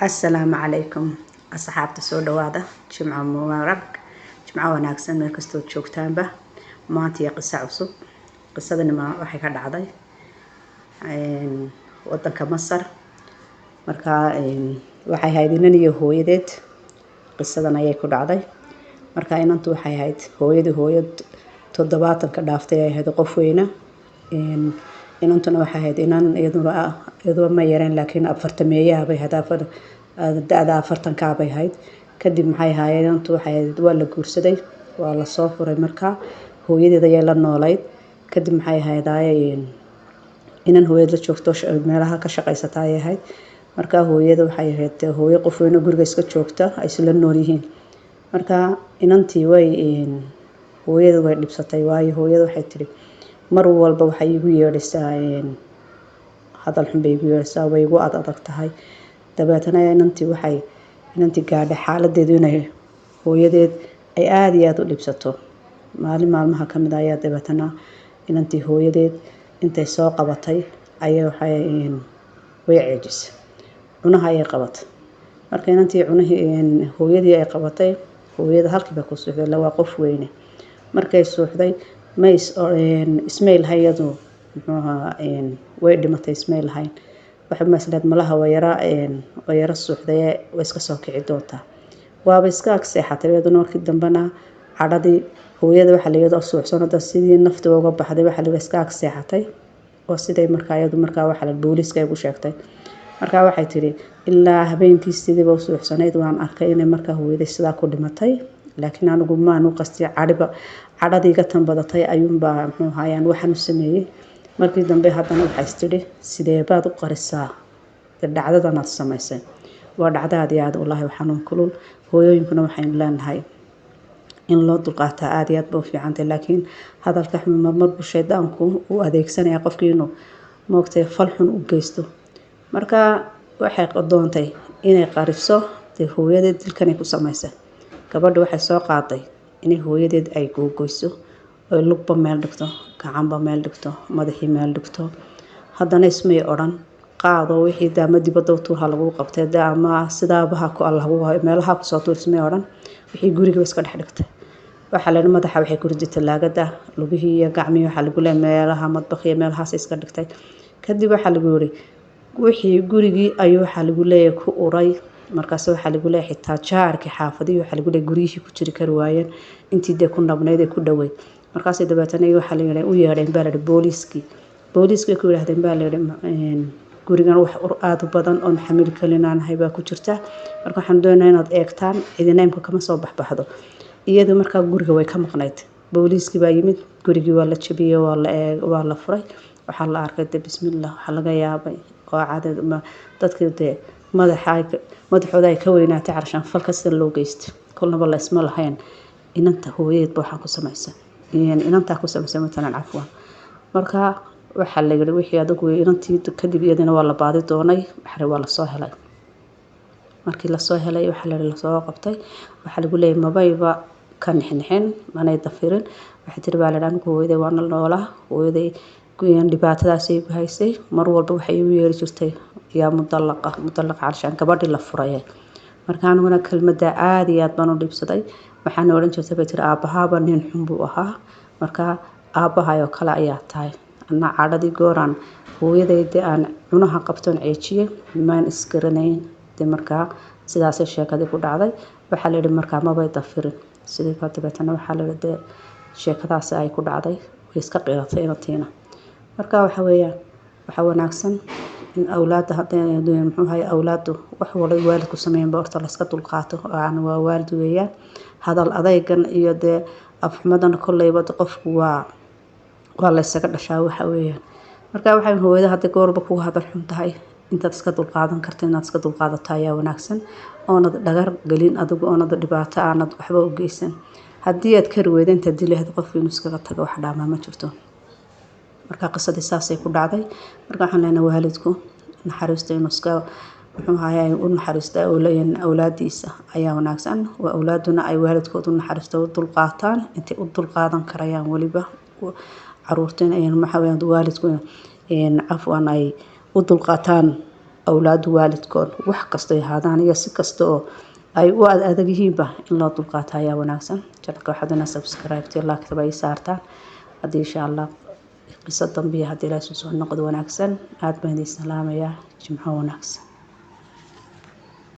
Assalaamu calaykum asxaabta, soo dhawaada. Jimco mubaarak, jimco wanaagsan meel kastood joogtaanba. Maanta iyo qiso cusub. Qisadani ma waxay ka dhacday wadanka Masar. Markaa waxay ahayd inan iyo hooyadeed. Qisadan ayay ku dhacday. Marka inantu waxay ahayd hooyadii, hooyad 70-ka dhaaftay ay ahayd, qof weyna. Inantuna waxay ahayd inan iyaduna iyaduba ma yareen, laakiin afartameeyaha bay ahayd, afar da-da 40-kaa bay ahayd. Kadib maxay ahaayeen, inantu waxay ahayd, waa la guursaday, waa lasoo furay. Markaa hooyadeed ayay la noolayd. Kadib maxay ahayd, inan hooyad la joogto, meelaha ka shaqaysata ayay ahayd. Markaa hooyada waxay ahayd hooyo qof weyno, guriga iska joogta, ay isla nool yihiin. Marka inantii way hooyada way dhibsatay, waayo hooyada waxay tiri, mar walba waxay igu yeedhaysaa hadal xun bay igu yeedhaysaa, way igu ad adag tahay. Dabeetana inantii waxay inantii gaadhay xaaladeedu inay hooyadeed ay aada iyo aada u dhibsato. Maalin maalmaha ka mid ayaa dabeetana inantii hooyadeed intay soo qabatay ayay waxay way ceejisay, cunaha ayay qabatay. Marka inantii cunahii hooyadii ay qabatay, hooyada halkiiba ku suuxday, ila waa qof weyne. Markay suuxday, may ismay lahayn iyadu, muxuu ahaa, way dhimatay ismay lahayn. Waxay masleed malaha waa yara suuxday, way iska soo kici doontaa. Waaba iska ag seexatay iyaduna. Markii dambena cadhadii hooyada waxaa la iyadoo suuxsan hadda sidii nafta uga baxday, waxaa la iska ag seexatay. Oo siday markaa iyadu markaa waxaa la booliiska ay ku sheegtay. Markaa waxay tidhi, ilaa habeenkii sidiiba u suuxsanayd, waan arkay inay markaa hooyaday sidaa ku dhimatay, laakiin anigu maan u qastay, cadhiba cadhadii iga tan badatay ayuunbaa muxuu ahaayaan waxaan u sameeyey. Markii dambe haddana waxay istidhi, sidee baad u qarisaa dhacdadan aad samaysay? Waa dhacdo aad iyo aad wallaahi xanuun kulul. Hooyooyinkuna waxaynu leenahay in loo dulqaataa aada iyo aad ba u fiicantay, laakiin hadalka xun marmar buu shaydaanku u adeegsanaya qofkii inuu moogtay fal xun u geysto. Marka waxay doontay inay qariso dee hooyadeed dilkanay ku samaysay. Gabadha waxay soo qaaday inay hooyadeed ay googoyso, oy lugba meel dhigto, gacanba meel dhigto, madaxii meel dhigto. Haddana ismay odhan, qaado wixii daama dibadda u tuur, ha lagu qabtay de, ama sidaaba ha ku lagu meelaha kusoo tuur, ismay odhan. Wixii gurigaba iska dhex dhigtay. Waxaa la madaxa waxay ku riday talaagada, lugihii iyo gacmihii waxaa lagu leeyahay meelaha madbakh iyo meelahaas iska dhigtay. Kadib waxaa lagu yiri wixii gurigii ayuu waxaa lagu leeyahay ku uray. Markaas waxaa lagu leeyahay xitaa jaarkii xaafadihii waxaa lagu leeyahay guryihii ku jiri kari waayeen, intii dee ku nabnayd ee ku dhoweyd. Markaasay dabeetana waxaa la yidhi u yeedheen baa la yidhi booliiskii. Booliiskii ku yidhaahdeen baa la yidhi, gurigan wax ur aada u badan oon xamili kalinaanahay baa ku jirta, marka waxaan doonayaa inaad eegtaan. Cidina imka kama soo baxbaxdo iyadu. Markaa guriga way ka maqnayd. Booliiskii baa yimid, gurigii waa la jabiyey, waa la eeg, waa la furay. Waxaa la arkay de bismillah, waxaa laga yaabay oo cadad dadkii dee madaxa madaxooda ay ka weynaatay carshaan falka sida loo geystay. Kolnaba la isma lahayn inanta hooyadeedba waxaan ku samaysay, inantaa ku samaysay matalan, cafwan. Marka waxaa la yiri wixii adigu inantii kadib iyadana waa la baadi doonay, waxaa waa lasoo helay. Markii lasoo helay waxaa la yiri lasoo qabtay. Waxaa lagu leeyahay mabayba ka nixnixin, manay dafirin. Waxay tiri baa la yidhi, anigu hooyaday waana noolaa, hooyaday dhibaatadaas ay igu haysay, mar walba waxay igu yeeri jirtay yaa mudallaqa, mudallaqa, carshaan gabadhii la furay. Marka aniguna kelmadda aada iyo aad baan u dhibsaday. Waxaana odhan jirtay bay tiri, aabbahaaba nin xun buu ahaa, marka aabbahay oo kale ayaa tahay. Anna cadhadii gooraan hooyaday dee aan cunaha qabtoon ceejiyey maan isgaranayn dee. Markaa sidaasay sheekadii ku dhacday. Waxaa la yidhi markaa mabay dafirin sidii baa. Dabeetana waxaa la yidhi dee sheekadaasi ay ku dhacday way iska qiratay inantiina. Marka waxa weeyaan, waxaa wanaagsan in awlaadda hadda muxuu ahay, awlaaddu wax walba waalidku sameeyanba horta layska dulqaato, aan waa waalid weeyaan. Hadal adaygan iyo dee afxumadan kolleyba qofku waa la ysaga dhashaa waxa weeyaan. Marka waxay hooyada hadda goorba kugu hadal xun tahay, intaad iska dulqaadan karto inaad iska dulqaadato ayaa wanaagsan, oonad dhagar gelin adigu, oonad dhibaato aanad waxba u geysan. Haddii aad kari weydo intaad dilahayd qofku inuu iskaga tago, wax dhaamaa ma jirto. Marka qisadii saasay ku dhacday. Marka waxaan leenahay waalidku naxariista inuu iska muxuu ahaay u naxariista awlaadiisa ayaa wanaagsan. Waa awlaaduna ay waalidkood u naxariisto, u dulqaataan intay u dulqaadan karayaan. Weliba caruurta maxaa weyaan, waalidku cafwan, ay u dulqaataan. Awlaadu waalidkood wax kastay ahaadaan iyo si kasta oo ay u ad adag yihiinba, in loo dulqaato ayaa wanaagsan. Channelka waxaad inaa subscribe like-taba ay saartaan. Haddii insha Allah qiso dambe iyo haddii ilaah soo noqdo wanaagsan, aada baan idin salaamayaa. Jimco wanaagsan.